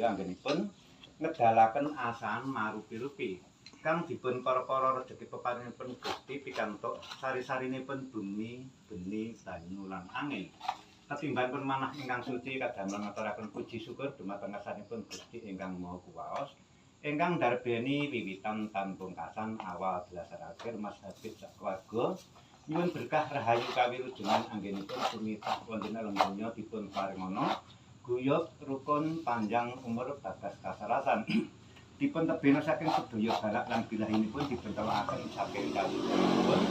sedaya anggenipun ngedalaken asahan marupi-rupi kang dipun para-para rejeki peparingipun Gusti pikantuk sari-sarinipun bumi, beni, banyu lan angin. Tetimbanipun manah ingkang suci kadamel ngaturaken puji syukur dumateng ngarsanipun Gusti ingkang Maha Kuwaos ingkang darbeni wiwitan tan pungkasan awal belasan akhir Mas Habib sakeluarga nyuwun berkah rahayu kawilujengan anggenipun sumitah wonten alam donya dipun paringana guyub rukun panjang umur bagas kasarasan dipun tebihna saking sedaya balak lan bilahinipun dipun telakaken saking kawujudanipun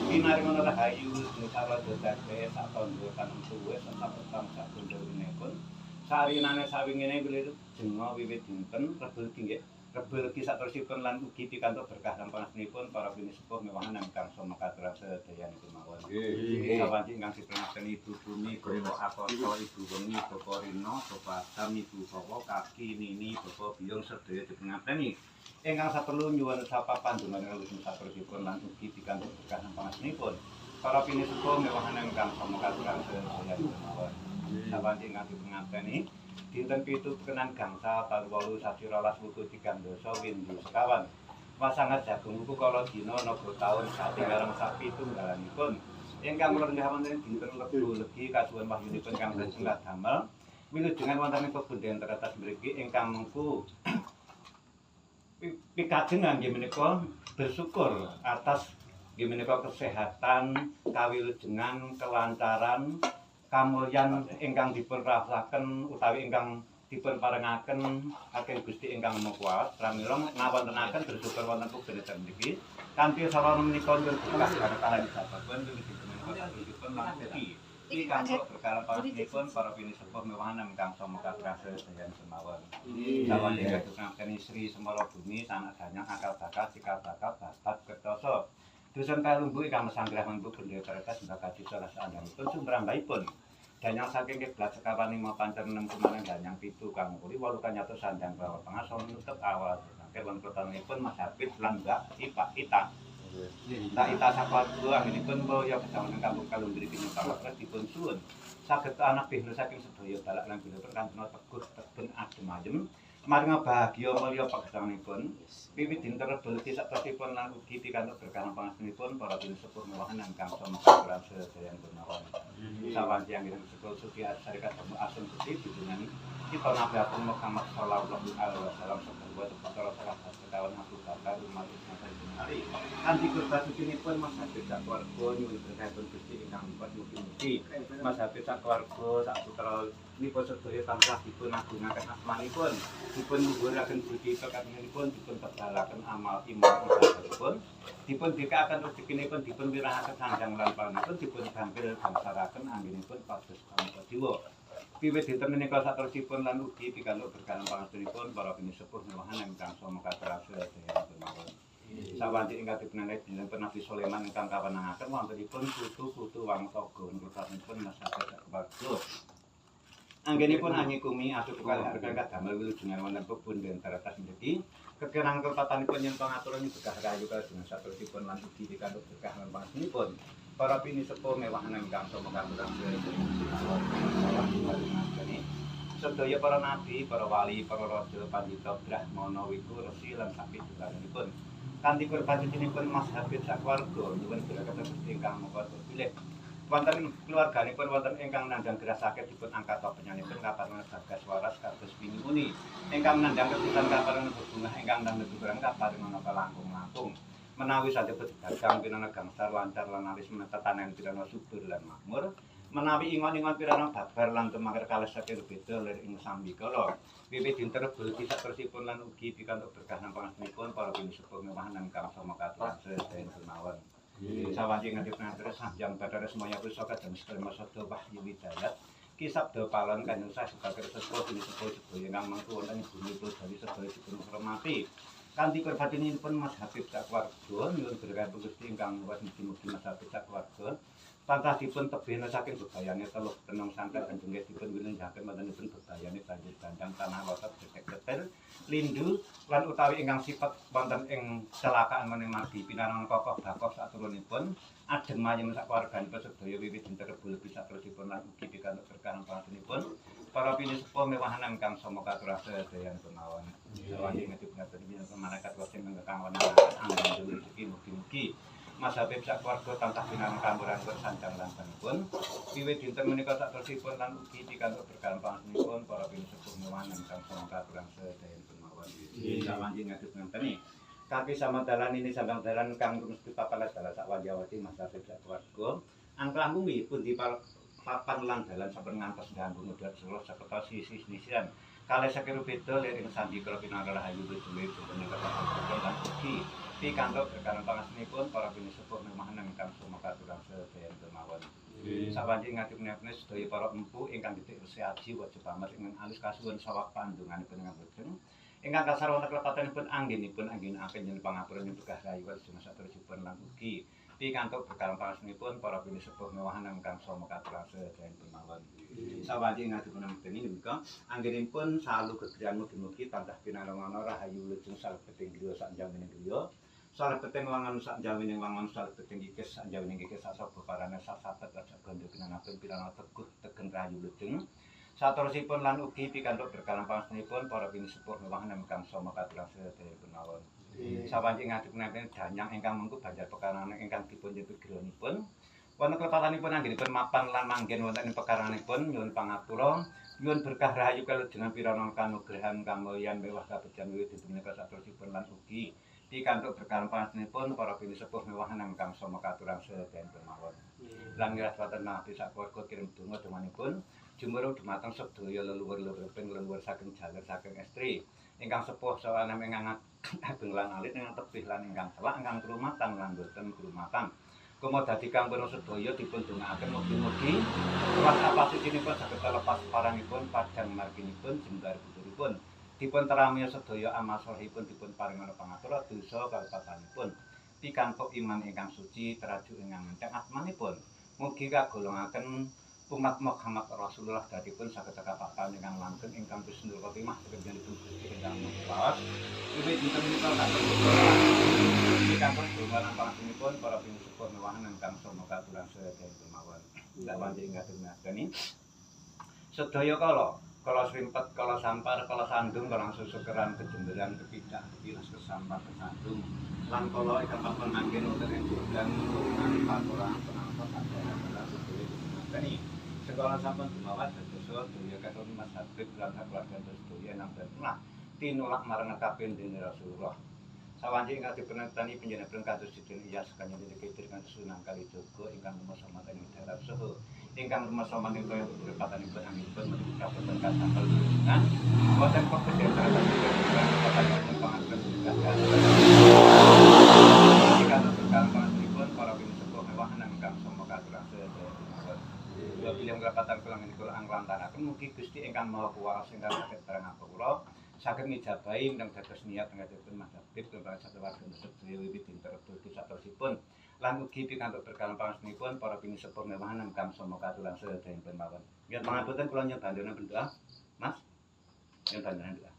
pinaringana rahayu nusara dadi sak tandha tanem suwe sak petang sak bendhorinipun sarinane sawingine wilujeng wiwit dinten Rebo nggih Rebo legi saterusipun lan ugi pikantuk berkah lan pangastanipun para pinisepuh mewahan ingkang sama katur sedayanipun mawon. Nggih. Sawanci ingkang dipunapeni Ibu Bumi, Bapak Akoso, Ibu Wengi, Bapak Rino, Bapak Adam, Ibu Bapak Kaki, Nini, Bapak Biyung sedaya dipunapeni. Ingkang saperlu nyuwun sapa pandonga wilujeng saterusipun lan ugi pikantuk berkah lan pangastanipun para pinisepuh mewahan ingkang sama katur sedayanipun mawon. Sawanci ingkang dipunapeni dinten 7 pekenan gangsal taun 8 sasi 12 wuku 3 dasa windu sekawan wasangat jagung wuku kala dina naga taun satinggalan sapi tunggalanipun ingkang lenggah wonten dinten Rebo Legi kasuwun wahyunipun kang setunggal damel wilujengan wonten ing pebundhen teratas mriki ingkang mengku pikajengan nggih menika bersyukur atas nggih menika kesehatan kawilujengan kelancaran kamulyan ingkang dipun rasaken utawi ingkang dipun parengaken saking Gusti ingkang Maha Kuwasa pramila ngawontenaken bersyukur wonten pebundhen mriki kanthi sarana menika nyuwun berkah barokah lan ijabahipun dipun lan ugi pikantuk berkah panjenenganipun para pinisepuh mewahan ingkang sama katur sedayan kemawon. Sawanci kados Sri Semara Bumi sanak danyang akal bakal cikal bakal babat kertosa. Dusun Kalumbu ingkang mesanggrah mampu bendera kertas mbak kaji salah saandhanipun sumrambahipun. Danyang saking kiblat sekawan 5 pancer 6 kumanang danyang 7 kang nguri 8 kanyata sandang bawah tengah saha nutup awal saking wonten kotanipun Mas Habib lan Mbak Ipa Ita. Mbak Ita sakeluarga anggenipun mulya kedawan kampung Kalumbu mriki nyuwun dipun suwun saged anak bihna saking sedaya balak lan bina kantuna teguh teben adem ayem maringa bahagia mulya pagesanganipun wiwit dinten Rebo Legi saterusipun lan ugi pikantuk berkah pangastanipun para pinisepuh mewahan ingkang sama katuran sedayanipun mawon. Sawanci anggenipun sekul suci syarikat Temu Asem Suci junjungan kita Nabi Agung Muhammad sallallahu alaihi wasallam sebuah putra sahabat sekawan Abu Bakar Umar Utsman bin Ali. Kanthi kurban sucinipun Mas Habib sakeluarga nyuwun berkahipun Gusti ingkang mumpet mugi-mugi Mas Habib sakeluarga sak putra nipun sedaya tansah dipun agungaken asmanipun, dipun luhuraken budi pekertinipun, dipun tebalaken amal iman ibadahipun, dipun bikakaken rezekinipun, dipun wirahaken sanjang lan paunipun, dipun gampil gangsaraken anggenipun pados Panca Dewa. Wiwit dinten menika saterusipun lan ugi pikantuk berkah pangastunipun para pinisepuh mewahan ingkang sama katur sedayanipun mawon. Sawanci ingkang dipunanggep dinten Nabi Sulaiman ingkang kawenangaken wontenipun putu-putu wangsa gonipun Mas Habib sakeluarga. Anggenipun anyikumi asup kalih harga kadamel wilujengan wonten pebundhen teratas mriki. Kekenang kerpatanipun yen pangaturan berkah rahayu kalajengan saterusipun lan ugi pikantuk berkah lan pangastunipun para pinisepuh mewahan ingkang sama katuran sedaya para nabi, para wali, para raja, pandita, brahmana, wiku, resi lan sapitunggalipun. Kanthi kurban sucinipun Mas Habib sakeluarga nyuwun berkat Gusti ingkang Maha Kuwasa. Wonten keluarganipun wonten ingkang nandhang gerah sakit dipun angkat penyanipun kaparingan bagas waras kados wingi uni. Ingkang nandhang kesusahan kaparingan bebungah ingkang nandhang kesusahan kaparingan langkung-langkung. Menawi sadaya dagang pinana gangsar lancar lan alis menetanen pirana subur lan makmur. Menawi ingon-ingon pirana babar lan tumangker kalih saking beda lir ing sambikala. Wiwit dinten Rebo Legi saterusipun lan ugi pikantuk berkah lan pangastunipun para pinisepuh mewahan ingkang sama katuran sedaya mawon. Sawanci nganti pengantar sanjang Bathara Semaya Pusaka dan Sekelima Sada Wahyu Widayat Ki Sabda Palon Kanjeng Sah sebagai sesepuh pinisepuh sedaya ingkang mangku wonten ing bumi Jawi sedaya dipun hormati. Kanthi kurbatinipun Mas Habib sakeluarga nyuwun berkah Gusti ingkang luwes mugi-mugi Mas Habib sakeluarga tansah dipun tebihna saking bebayane teluh tenung santet kanjeng dipun wilujengake wontenipun bebayane banjir bandang tanah longsor gedhek petir lindu lan utawi ingkang sifat wonten ing celakaan mening margi pinarangan kokoh bakoh saturunipun adem ayem sakeluarganipun sedaya wiwit dinten Rebo Legi saterusipun lan ugi pikantuk berkah pangastunipun Para pinisepuh mewahan ingkang sama katur sedayanipun mawon. Sawanci ngerti pengertian malaikat kuwasa ingkang wonten anggen rezeki mugi-mugi Mas Habib sak keluarga tansah pinangan kamburan sanjang lantanipun. Wiwit dinten menika saterusipun lan ugi pikantuk berkah pangapunipun para pinisepuh mewahan ingkang sama katuran sedayanipun mawon. Sawanci ngerti pengertian kaki sama dalan ini sambang dalan kang mesti papan dalan sak wanci Mas Habib sak keluarga. Angklangkungi pundi papan lan dalan sampun ngantos ganggu ngudhar seluruh sakerta sisi nisian. Kalih sakiru beda lir ing sandikala pinangan rahayu bejuwe menika lan ugi pikantuk berkah pangastanipun para pinisepuh memahan ingkang suma katuran sedayanipun mawon. Sawanci ngati punapa sedaya para empu ingkang titik resi aji wajib pamit ingkang alus kasuwun sawak pandonganipun ingkang boten ingkang kasar wonten klepatanipun anggenipun anggenaken yen pangapura nyuwun rahayu wajib saterusipun lan ugi pikantuk berkah pangastanipun para pinisepuh mewahan ingkang suma katuran sedayanipun mawon. Sawanci ngati punapa menika anggenipun salu gegriyan mugi-mugi tansah pinangan rahayu wilujeng salebeting griya sak jamining griya. Salebeting wangun sak jamining wangun salebeting kikis sak jamining kikis sak saba parane sak sabet sak gondo pinanapun pinangan teguh tegen rahayu wilujeng. Saterusipun lan ugi pikantuk berkah pangastanipun para pinisepuh mewahan ingkang sama katuran sedayanipun mawon. Sawanci ngati punapa danyang ingkang mengku banjar pekarangan ingkang dipun nyebut griyanipun. Wonten klepatanipun anggenipun mapan lan manggen wonten ing pekaranganipun nyuwun pangapura nyuwun berkah rahayu kalujengan pirana kanugrahan kamulyan mewah kabegjan wiwit dinten menika saterusipun lan ugi pikantuk berkah pangastanipun para pinisepuh mewahan ingkang sama katuran sedayanipun mawon. Lan miras wonten nabi sak keluarga kirim donga donganipun jumurung dumateng sedaya leluhur-leluhur ping leluhur saking jaler saking estri ingkang sepuh saha ingkang ageng lan alit ingkang tebih lan ingkang telak ingkang krumatan lan boten krumatan. Kumo dadi kang purna sedaya dipun dongaaken mugi-mugi ruas apasucinipun saged lepas parangipun padhang marginipun jembar buburipun dipun teramiya sedaya amal salehipun dipun paringana pangatur dosa kalepatanipun pikantuk iman ingkang suci teraju ingkang enteng atmanipun mugi kagolongaken umat Muhammad Rasulullah dadipun saged tekapaken ingkang langgeng ingkang husnul khotimah sekenjanipun Gusti ingkang Maha Kuwasa. Wiwit dinten menika pikantuk donga lan pangastanipun para pinisepuh mewahan ingkang sama katuran sedayanipun mawon. Sawanci ngatur-ngateni sedaya kala, kala srimpet, kala sampar, kala sandung, kala susukeran, kejemberan, kepidak, kepilas, kesampar, kesandung lan kala ingkang papan manggen wonten ing Jordan, turunan patoran, penangkot sadaya sedaya dinateni. Sekolah sampun dumawat dados sedaya katon Mas Habib lan keluarga sedaya nampan pernah tinulak marang kabeh dening Rasulullah. Sawanci ingkang dipunenteni panjenengan kados Diden Iyas kanjeng Kidir kantos Sunan Kalijaga ingkang rumasa wonten ing daerah saha ingkang rumasa wonten kaya beberpatanipun anggenipun menika kaboten kasangkel lulusan wonten pepejah terhadap pangapunten ingkang berkah pangapunipun para pinisepuh mewahan ingkang sama katuran sedaya mawon. Kula pilih ngrapatan kula ngene kula anglantaraken mugi Gusti ingkang Maha Kuwasa ingkang saged bareng kula saged ngijabahi mindhang dados niat ngadhepipun Mas Habib lan sakeluarga sedaya wiwit dinten Rebo saterusipun lan ugi pikantuk berkah pangastanipun para pinisepuh mewahan ingkang sama katuran sedaya mawon. Nggih pangapunten kula nyuwun bantuan berdoa. Mas. Nyuwun bantuan doa.